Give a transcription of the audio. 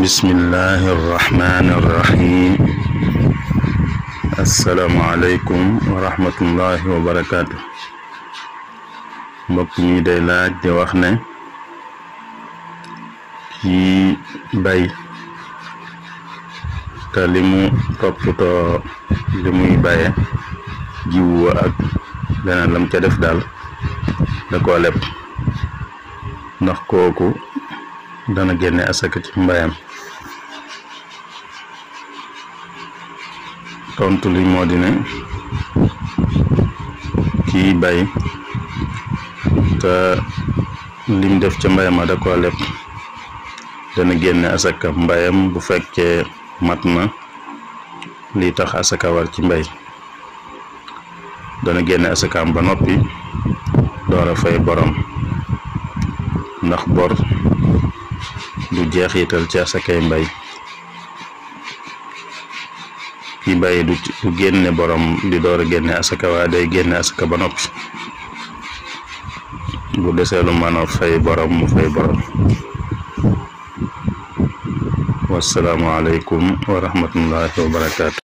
bismillahi irrahmani irrahim asalaamaaleykum wa rahmatullahi wa barakaatu. mbokk ñi day laaj di wax ne kii bay te li mu toppatoo li muy baye jiwu ak leneen lam ca def daal da koo leb ndax kooku dana génne asaka ci mbayam. tontu li moo di ne kii bay te lim def ca mbayam da koo leb dana génne asaka mbayam bu fekkee mat na li tax asaka war ci mbay. dana génne asakaam ba noppi door a fay borom ndax bor du jeexital ci asakay mbay. ki bay du génne borom di door a génne asaka waaye day génne asaka ba noppi bu desee lu mën a fay borom mu fay borom. wassalaamu aleykum wa rahmatullahi wa barakaatu.